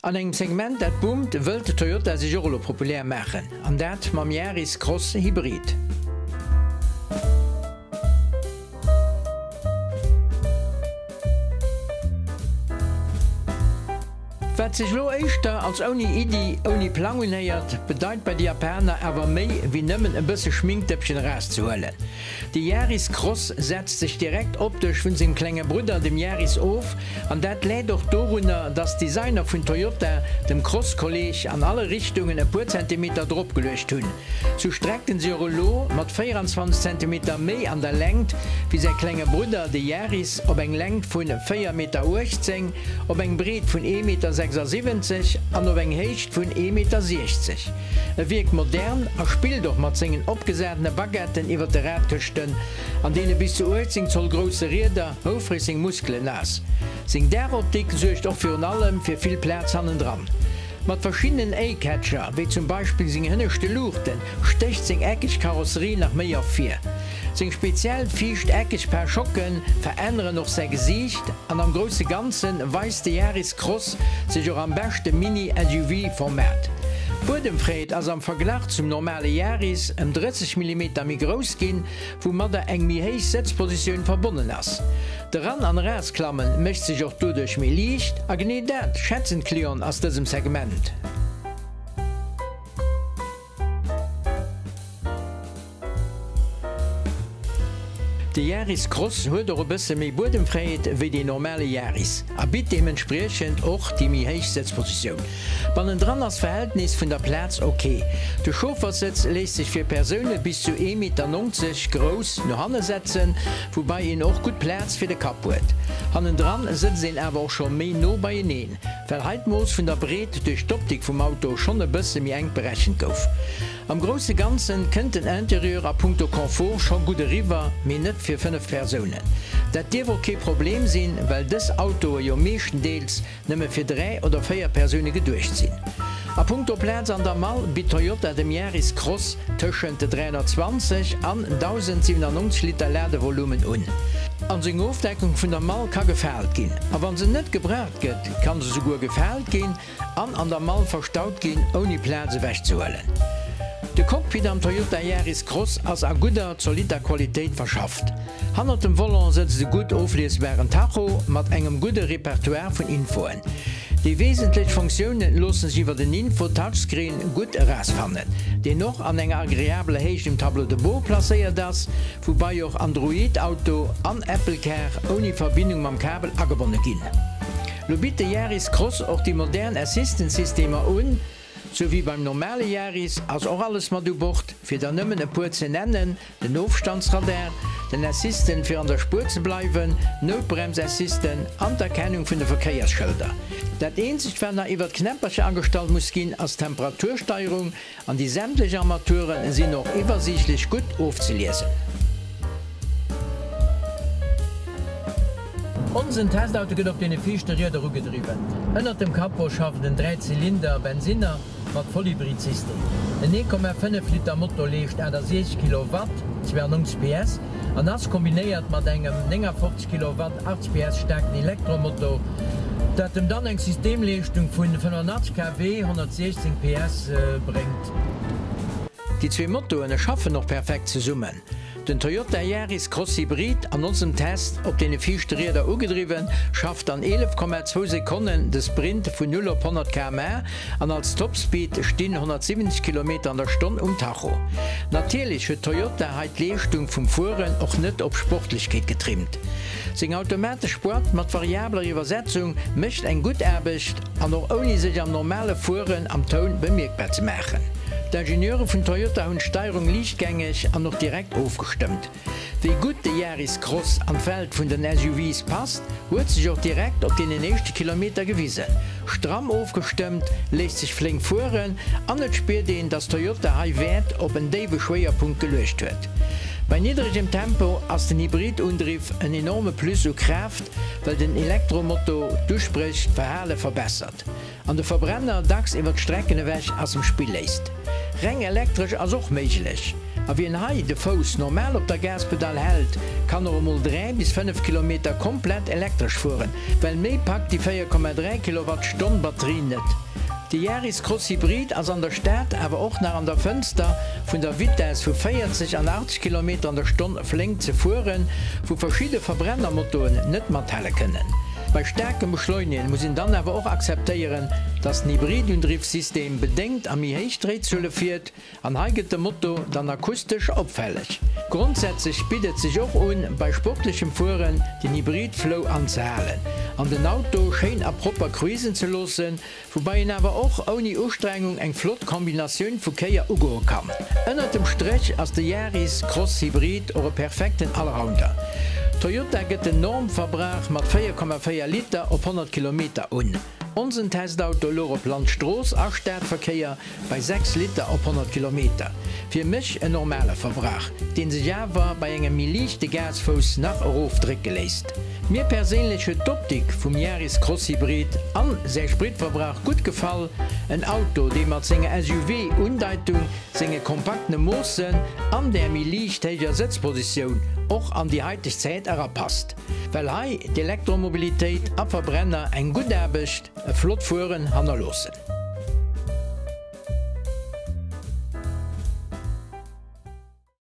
An engem Segment dat boomt, wëllt Toyota sech och elo populär maachen, an dat mam Yaris Cross Hybrid. Wat sech elo éischter als ouni Iddi, ouni Plang unhéiert, bedeit bei de Japaner awer méi wéi nëmmen e bësse Schminkdëppchen erauszehuelen. De Yaris Cross setzt sech direkt optesch vun sengem klenge Brudder, dem Yaris, of, an dat läit och dorunner, dass d'Designer vun Toyota dem Cross-Kolleeg an alle Richtungen e puer Zentimeter dropgeluecht hunn. Sou streckt en sech och elo mat 24 Zentimeter méi an der Längt wéi säi klenge Brudder, de Yaris, op eng Längt vun 4 Meter 18, op eng Breet vun 1 Meter 76 an op eng Héicht vun 1 Meter 60. E wierkt modern a spillt och mat sengen opgesatene Baguetten iwwer de Radkëschten an deene bis zu 18 Zoll grousse Rieder houfreg seng Muskelen ass. Seng Daachoptik suergt och virun allem fir vill Plaz hannendran. Mat verschiddenen Eye-Catcher, wéi zum Beispill seng hënneschte Luuchten, stécht seng eckeg Karosserie nach méi ervir. Seng speziell viischt eckeg Pare-Choquen veränneren och säi Gesiicht an am grousse Ganze weist de Yaris Cross sech och am beschte Mini-SUV-Format. D'Buedemfreet ass am Verglach zum normale Yaris ëm 30 Millimeter méi grouss ginn, woumadder eng méi héich Sëtzpositioun verbonnen ass. De Ran an Erausklammen mécht sech och doduerch méi liicht a genee dat schätzen d'Clienten ass dësem Segment. De Yaris Cross huet och e bësse méi Buedemfräiheet wéi deen normale Yaris a bitt deementspriechend och déi méi héich Sëtzpositioun. Bannendran ass d'Verhältnis vun der Plaz ok. De Chaufferssëtz léisst sech fir Persoune bis zu 1,90 Meter grouss no hanne setzen, woubai een och gutt Plaz fir de Kapp huet. Hannendran sëtzt een awer och scho méi no beieneen, well hei d'Mooss vun der Breet duerch d'Optik vum Auto schonn e bësse méi enk berechent gouf. Am grousse Ganzen kënnt den Interieur a punkto Confort scho gutt eriwwer, mee net fir 5 Persounen. Dat dierf och kee Problem sinn, well dës Autoe jo meeschtendeels nëmme fir 3 oder 4 Persoune geduecht sinn. A punkto Plaz an der Mall bitt Toyota dem Yaris Cross tëschent 320 an 1.097 Liter Ladevolumen un. An seng Ofdeckung vun der Mall ka gefaalt ginn, a wa se net gebraucht gëtt, ka se souguer gefaalt ginn an an der Mall verstaut ginn, ouni Plaz ewechzehuelen. De Cockpit am Toyota Yaris Cross ass a gudder, zolitter Qualitéit verschafft. Hannert dem Volant sëtzt e gutt ofliesbaren Tacho mat engem gudde Repertoire vun Infoen. Déi wesentlech Funktioune loosse sech iwwer den Info-Touchscreen gutt erausfannen, deen och an enger agreabeler Héicht um Tableau de bord placéiert ass, woubai och Android Auto an Apple Car ouni Verbindung mam Kabel agebonne ginn. Lo bitt de Yaris Cross och déi modern Assistant-Systemer un. Sou wéi beim normale Yaris ass och alles mat u Bord, fir der nëmmen e puer ze nennen, den Ofstandsradar, den Assistant fir an der Spuer ze bleiwen, d'Noutbremsassistant an d'Erkennung vun de Verkéiersschëlder. Dat eenzegt wat nach iwwert d'Knäppercher agestallt muss ginn ass d'Temperatursteierung an déi sämtlech Armature sinn och iwwersiichtlech gutt ofzeliesen. Onsen Testauto gëtt op deene viischte Rieder ugedriwwen. Ënnert dem Capot schafft en Dräizylinder Bensinner mat Vollhybrid-System. Den 1,5 Liter Motor leescht 68 Kilowatt, 92 PS, an ass kombinéiert mat engem 59 Kilowatt, 80 PS staarken Elektromotor, dat em dann eng Systemleeschtung vun 85 kW, 116 PS, bréngt. Déi zwee Motoren schaffen och perfekt zesummen. Den Toyota Yaris Cross Hybrid, an onsem Test op deene viischte Rieder ugedriwwen, schafft an 11,2 Sekonnen de Sprint vun 0 op 100 km/h an als Topspeed stinn 170 Kilometer an der Stonn um Tacho. Natierlech huet Toyota hei d'Leeschtung vum Fueren och net op Sportlechkeet getrimmt. Seng automatesch Boîte mat variabler Iwwersetzung mécht eng gutt Aarbecht, An och ouni sech am normale Fueren am Toun bemierkbar ze maachen. D'Ingenieure vun Toyota hunn d'Steierung liichtgängeg an och direkt ofgestëmmt. Wéi gutt de Yaris Cross an d'Welt vun den SUVs passt, huet sech och direkt op deenen éischte Kilometer gewisen. Stramm ofgestëmmt, léisst sech flénk fueren an et spiert een, dass Toyota hei Wäert op en déiwe Schwéierpunkt geluecht huet. Bei niddregem Tempo ass den Hybridundriff en enorme Plus u Kraaft, well den Elektromotor d'Uspréch, d'Verhale verbessert an de Verbrenner dacks iwwer d'Strecken ewech aus dem Spill léisst. Reng elektresch ass och méiglech. A wien hei de Fouss normal op der Gaspedall hält, kann och emol 3 bis 5 Kilometer komplett elektresch fueren, well méi packt déi 4,3 Kilowattstonn Batterie net. De Yaris Cross Hybrid ass an der Stad awer och nach an der Fënster vun der Vitess vu 40 an 80 Kilometer an der Stonn flénk ze fueren, wou verschidde Verbrennermotoen net mathale kënnen. Bei staarkem Beschleunegen muss een dann awer och akzeptéieren, dass den Hybridundriffsystem bedéngt a méi héich Dréizuele fiert, An hei gëtt de Moto dann akustesch opfälleg. Grondsätzlech bitt et sech och un, bei sportlechem Fueren den Hybrid-Flow anzehalen an den Auto schéin a propper cruisen ze loossen, woubai een awer och ouni Ustrengung eng flott Kombinatioun vu Kéier ugoe kann. Ënnert dem Stréch ass de Yaris Cross Hybrid och e perfekten Allrounder. Toyota gëtt den Normverbrauch mat 4,4 Liter op 100 Kilometer un. Onsen Testauto louch op Landstrooss a Stadverkéier bei 6 Liter op 100 Kilometer. Fir mech en normale Verbrauch, deen sech awer bei engem méi liichte Gasfouss nach erof drécke léisst. Mir perséinlech huet d'Optik vum Yaris Cross Hybrid an säi Spritverbrauch gutt gefall. En Auto, dee mat senger SUV-Undeitung, senge kompaktene Moossen an där méi liicht héijer Sëtzpositioun och an déi haiteg Zäit erapasst. Well hei d'Elektromobilitéit a Verbrenner eng gutt Aarbecht, e flott Fueren hannerloossen.